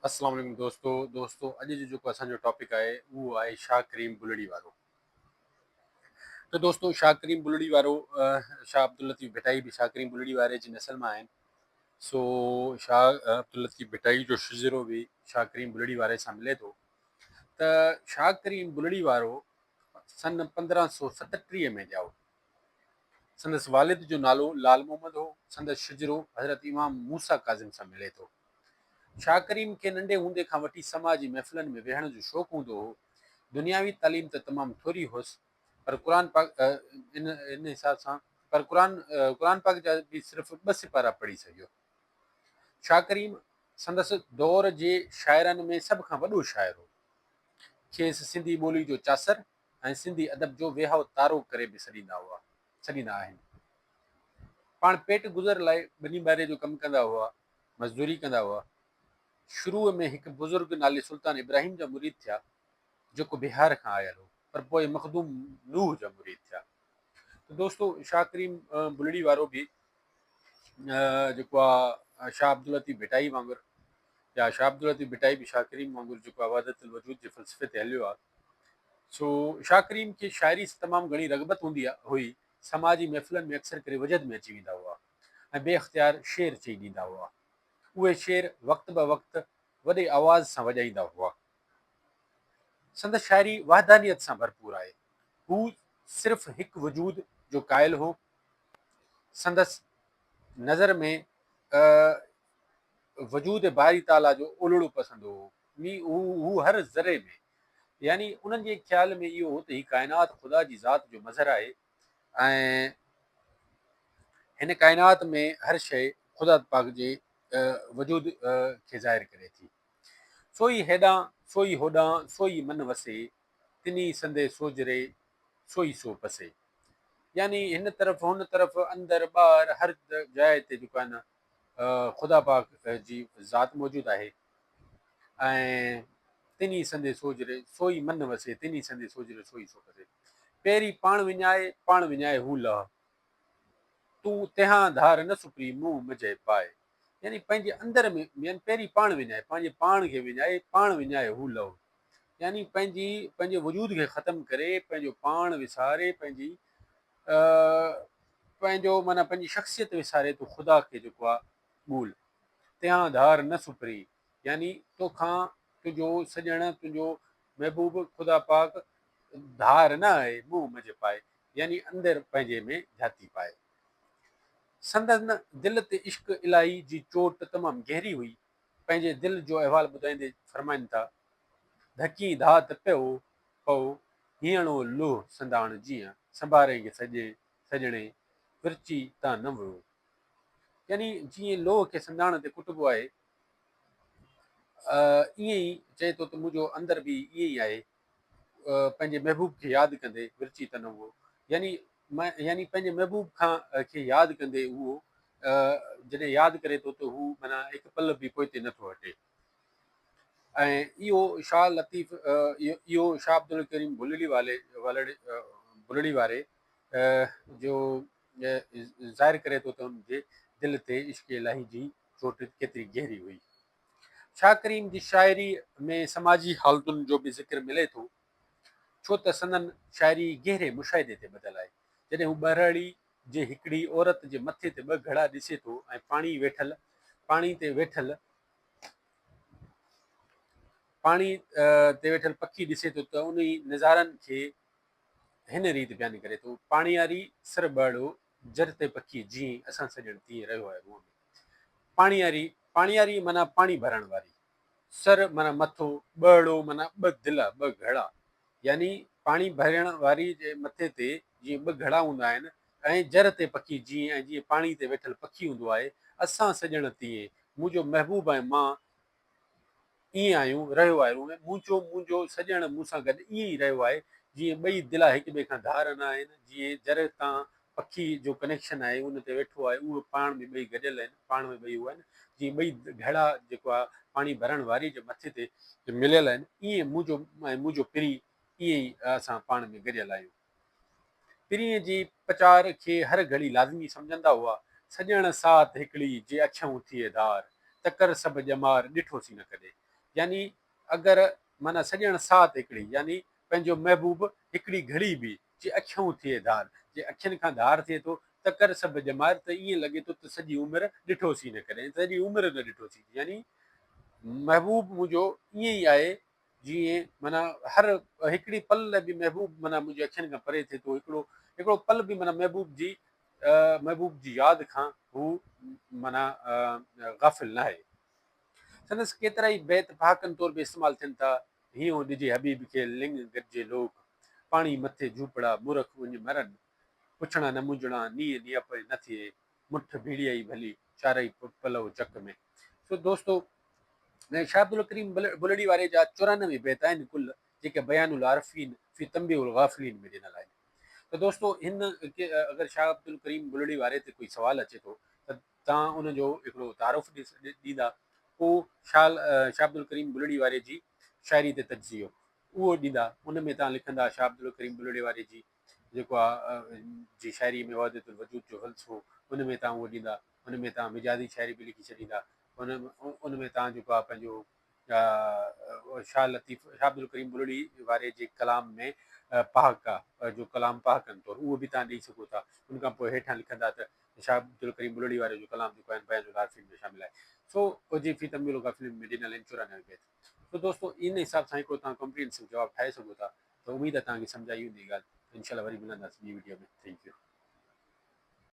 السلام عليڪم دوستو دوستو اڄ جو جيڪو اسان جو ٽاپڪ آهي اهو آهي شاهه ڪريم بلڙي وارو ته دوستو شاهه ڪريم بلڙي وارو شاهه عبداللطيف ڀٽائي به شاهه ڪريم بلڙي واري جي نسل مان آهن سو شاهه عبداللطيف ڀٽائي جو شجرو به شاهه ڪريم بلڙي واري سان ملي ٿو ته شاهه ڪريم بلڙي وارو سن 1537 ۾ ڄائو سندس والد جو نالو لال محمد هو سندس شجرو حضرت امام موسيٰ ڪاظم سان ملي ٿو شاهه ڪريم کي ننڍي هوندي کان وٺي سماع جي محفلن ۾ ويهڻ جو شوق هوندو هو. دنياوي تعليم ته تمام ٿوري هيس پر قرآن پاڪ ان ان حساب سان پر قرآن قرآن پاڪ جا به صرف ٻه سپارا پڙهي سگهيو. شاهه ڪريم سندس دور جي شاعرن ۾ سڀ کان وڏو شاعر هو. کيس سنڌي ٻولي جو چاسر ۽ سنڌي ادب جو ويهائو تارو ڪري به سڏيندا هئا سڏيندا آهن. پاڻ پيٽ گذر لاء ٻني ٻاري جو ڪم ڪندا هئا. مزدوري ڪندا هئا. شروع ۾ هڪ بزرگ نالي سلطان ابراهيم جا مريد ٿيا، جيڪو بهار کان آيل هو، پر پوء مخدوم نوح جا مريد ٿيا. ته دوستو شاهه ڪريم بلڙي وارو به جيڪو آ شاهه عبداللطيف ڀٽائي وانگر يا شاهه عبداللطيف ڀٽائي به شاهه ڪريم وانگر جيڪو آ وحدت الوجود جي فلسفي تي هليو آ. سو شاهه ڪريم کي شاعري سان تمام گهڻي رغبت هوندي هئي. سماجي محفلن ۾ اڪثر ڪري وجد ۾ اچي ويندا هئا. ۽ بي اختيار شعر چئي ڏيندا هئا. اهي شعر وقت به وقت وڏي آواز سان وڄائيندا هئا. سندس شاعري وحدانيت سان ڀرپور آهي. هو صرف هڪ وجود جو قائل هو. سندس نظر ۾ وجود باري تعاليٰ جو اولڙو پسندو هو. هو هر ذري ۾ يعني انهن جي خيال ۾ اهو هو ته هي ڪائنات خدا جي ذات جو مظهر آهي ۽ هن ڪائنات ۾ هر شيء خدا پاڪ جي وجود کي ظاهر ڪري ٿي. سو ئي هيڏانهن، سو ئي هوڏانهن، سو ئي من وسي، تنهي سندي سوجهري، سو ئي سو پسي. يعني هن طرف، هن طرف، اندر، ٻاهر، هر جاء تي جيڪو آهي نه خدا پاڪ جي ذات موجود آهي ۽ تنهي سندي سوجهري، سو ئي من وسي، تنهي سندي سوجهري، سو ئي سو پسي. پهرين پاڻ وڃائي، پاڻ وڃائي هو لهه. تون تنهان ڌار نه سپري، منهن مجهي پاء. يعني پنهنجي اندر ۾ يعني پهرين پاڻ وڃائي، پنهنجي پاڻ کي وڃائي، پاڻ وڃائي هو لهه. يعني پنهنجي پنهنجي وجود کي ختم ڪري، پنهنجو پاڻ وساري، پنهنجي پنهنجو معنيٰ پنهنجي شخصيت وساري تون خدا کي جيڪو آ ڳول. تنهان ڌار نه سپري، يعني توکان تنهنجو سڄڻ، تنهنجو محبوب خدا پاڪ ڌار نه آهي، منهن منجهه پائي، يعني اندر پنهنجي ۾ جھاتي پائي. سندن دل تي عشق الاهي جي چوٽ تمام گهري هئي. پنهنجي دل جو احوال ٻڌائيندي فرمائن ٿا، ڌڪين ڌات پيو پئو، هينئڙو لوهه سنداڻ جيئن، سنڀارين کي سڄي سڄڻي، ورچي تان نه ويو. يعني جيئن لوهه کي سنداڻ تي ڪٽبو آهي، ائين ئي چئي ٿو ته منهنجو اندر به ائين ئي آهي. پنهنجي محبوب کي ياد ڪندي ورچي تنوع يعني يعني پنهنجي محبوب کان کي ياد ڪندي اهو جڏهن ياد ڪري ٿو ته هو معنيٰ هڪ پل به پوئتي نٿو هٽي ۽ اهو شاهه لطيف اهو شاهه عبدالڪريم بلڙي والي بلڙي واري جو ظاهر ڪري ٿو ته ان جي دل تي عشق الاهي جي چوٽ ڪيتري گهري هئي. شاهه ڪريم جي شاعريء ۾ سماجي حالتن جو به ذڪر ملي ٿو، ڇو ته سندن شاعري گهري مشاهدي تي ٻڌل آهي. جڏهن هو ٻهراڙي جي هڪڙي عورت جي مٿي تي ٻه گهڙا ڏسي ٿو ۽ پاڻي ويٺل پاڻي تي ويٺل پاڻي تي ويٺل پکي ڏسي ٿو ته انهي نظارن کي هن ريت بيان ڪري ٿو، پاڻياري سر ٻهڙو جر تي پکي جيئن اسان سڄڻ تيئن رهيو آهي روح ۾. پاڻياري، پاڻياري معنيٰ پاڻي ڀرڻ واري. سر معنيٰ مٿو، ٻهڙو معنيٰ ٻه دلا، ٻه گهڙا. يعني پاڻي ڀرڻ واري جي مٿي تي جيئن ٻه گهڙا هوندا آهن ۽ جر تي پکي جيئن ۽ جيئن پاڻي تي ويٺل پکي هوندو آهي، اسان سڄڻ تيئن، منهنجو محبوب ۽ مان ائين آهيون، رهيو آهي روح ۾، منهنجو منهنجو سڄڻ مون سان گڏ ائين ئي رهيو آهي، جيئن ٻئي دلا هڪ ٻئي کان ڌار نه آهن، جيئن جر تان پکي جو ڪنيڪشن آهي ان تي ويٺو آهي، اهي پاڻ ۾ ٻئي گڏيل آهن، پاڻ ۾ ٻئي اهي آهن، جيئن ٻئي گهڙا جيڪو آهي پاڻي ڀرڻ واري جي مٿي تي مليل آهن، ائين منهنجو ۽ منهنجو پرين ائين ئي اسان پاڻ ۾ گڏيل آهيون. پرينء جي پچار کي هر گهڙي لازمي سمجهندا هئا. سڄڻ ساعت هڪڙي، جي اڇئون ٿئي ڌار. تڪر سڀ ڄمار، ڏٺوسين نه ڪڏهن. يعني اگر معنيٰ سڄڻ ساعت هڪڙي يعني پنهنجو محبوب هڪڙي گهڙي به جي اکيون ٿئي ڌار، جي اکين کان ڌار ٿئي ٿو ته ڪر سڀ ڄمار ته ائين لڳي ٿو ته سڄي عمر ڏٺوسين نه ڪڏهن، سڄي عمر نه ڏٺوسين يعني محبوب منهنجو ائين ئي آهي جيئن معنيٰ هر هڪڙي پل به محبوب معنيٰ منهنجي اکين کان پري ٿئي ٿو هڪڙو هڪڙو پل به معنيٰ محبوب جي محبوب جي ياد کان هو معنيٰ غافل ناهي. سندس ڪيترائي بيت پهاڪن طور به استعمال ٿين ٿا، هينئون ڏجي حبيب کي، لڱ گڏجي لوڪ، پاڻي مٿي جهوپڙا، مورک اڃ مرن، پڇڻا نه منجهڻا، نينهن نيئپ نه ٿئي، مٺ ڀيڙيائي ڀلي، چارئي پلئو چڪ ۾. سو دوستو شاهه عبدالڪريم بلڙي واري جا 94 بيت آهن ڪل، جيڪي بيان العارفين في تنبيه الغافلين ۾ ڏنل آهن. ته دوستو هن اگر شاهه عبدالڪريم بلڙي واري تي ڪوئي سوال اچي ٿو ته توهان ان جو هڪڙو تعارف ڏيندا، پوء شاهه شاهه عبدالڪريم بلڙي واري جي شاعري تي تجزيو اهو ڏيندا، ان ۾ توهان لکندا شاهه عبدالڪريم بلڙي واري جي جيڪو آهي جي شاعري ۾ وحدت الوجود جو فلسفو ان ۾ توهان اهو ڏيندا، ان ۾ توهان مجازي شاعري به لکي ڇڏيندا، ان ان ۾ توهان جيڪو آهي پنهنجو شاهه لطيف شاهه عبدالڪريم بلڙي واري جي ڪلام ۾ پهاڪا جو ڪلام پهاڪن طور اهو به توهان ڏئي سگهو ٿا، ان کان پوء هيٺان لکندا ته شاهه عبدالڪريم بلڙي واري جو ڪلام جيڪو آهن بيان العارفين ۾ شامل آهي سو جي في تنبيه الغافلين ۾ ڏنل آهن 94 بيت. سو دوستو ان حساب سان هڪڙو توهان ڪمپريهنسو جواب ٺاهي سگهو ٿا ته اميد آهي توهان کي سمجهه آئي هوندي ڳالهه. انشاء الله وري ملنداسين ٻي وڊيو ۾ thank you.